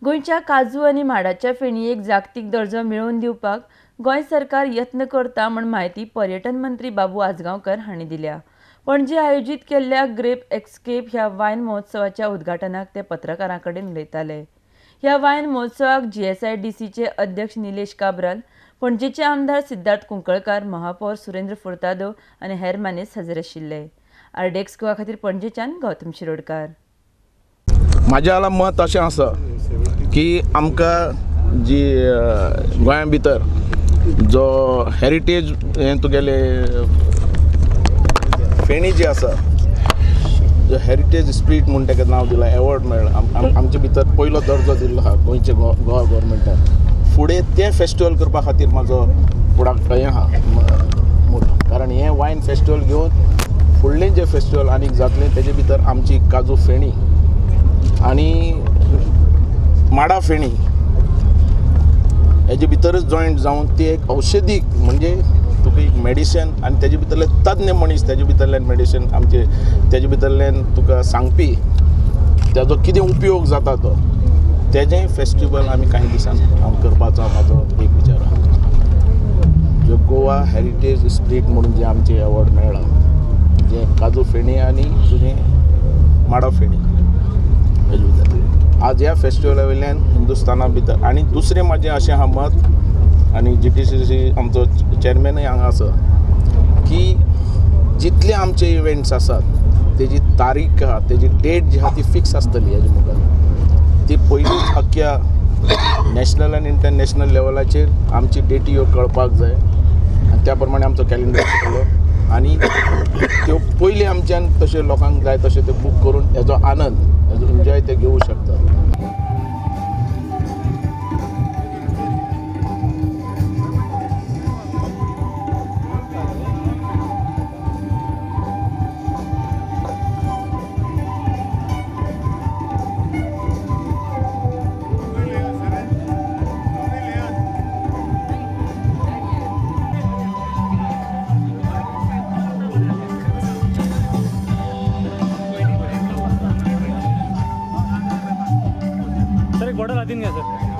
गोंयच्या काजू आनी माडाच्या फेणयेक जागतीक दर्जो मेळोवन दिवपाक गोंय सरकार यत्न करता म्हूण म्हायती पर्यटन मंत्री बाबू आजगांवकर हांणी दिल्या. पणजे आयोजीत केल्ल्या ग्रेप एक्सकेप ह्या वायन महोत्सवाच्या उद्घाटनाक ते पत्रकारां कडेन उलयताले. ह्या वायन महोत्सवाक GSIDCचे अध्यक्ष निलेश काब्राल, पणजेचे आमदार सिद्धार्थ कुंकळकार, महापौर सुरेंद्र फुर्तादो आनी हेर मानेस्त हजर आशिल्ले. आरडीएक्स गोवा खातीर पणजेच्यान गौतम शिरोडकार. म्हाज्या मत अशें आसा की आमकां जी गोंया भितर जो हेरिटेज हें तुगेले फेणी जी आसा, जो हेरिटेज स्प्रीट म्हूण ताका नांव दिलां, एवॉर्ड मेळ्ळा, आमचे भितर पयलो दर्जो दिल्लो आहा गोंयचे गोवा गव्हर्मेंटान. फुडें तें फेस्टिवल करपा खातीर म्हाजो फुडाक हें आहा मोटो, कारण हें वायन फेस्टिवल घेवन फुडलें जें फेस्टिवल आनीक जातलें तेजे भितर आमची काजू फेणी आनी माडा फेणी हेजे भितरच जॉयंट जावन ती एक औषधीक म्हणजे तुका एक मेडिसन आनी तेजे भितरले तज्ञ मनीस तेजे भितरल्यान मेडिसन आमचे तेजे भितरल्यान तुका सांगपी तेजो कितें उपयोग जाता तो तेजें फेस्टिवल आमी कांय दिसान हांव करपाचो म्हाजो एक विचार आहा. जो गोवा हेरिटेज स्प्रीट म्हणून जें आमचें एवॉर्ड मेळ्ळा, जें काजू फेणी आनी तुजें माडा फेणी हेजे भितर आज ह्या फेस्टिवला वयल्यान हिंदुस्ताना भितर. आनी दुसरें म्हाजें अशें आहा मत, आनी GTCC आमचो चेअरमॅनूय हांगा आसा, की जितले आमचे इव्हेंट्स आसात तेजी तारीख आहा, तेजी डेट जी आहा ती फिक्स आसतली. हेजे मुखार ती पयलींच अख्ख्या नॅशनल आनी इंटरनॅशनल लेवलाचेर आमची डेटी ह्यो कळपाक जाय आनी त्या प्रमाणे आमचो कॅलेंडर आसतलो आनी त्यो पयलीं आमच्यान तशें लोकांक जाय तशें ते बूक करून हेजो आनंद हेजो एन्जॉय ते घेवं शकतात. सर एक बॉटल आती नहीं है सर.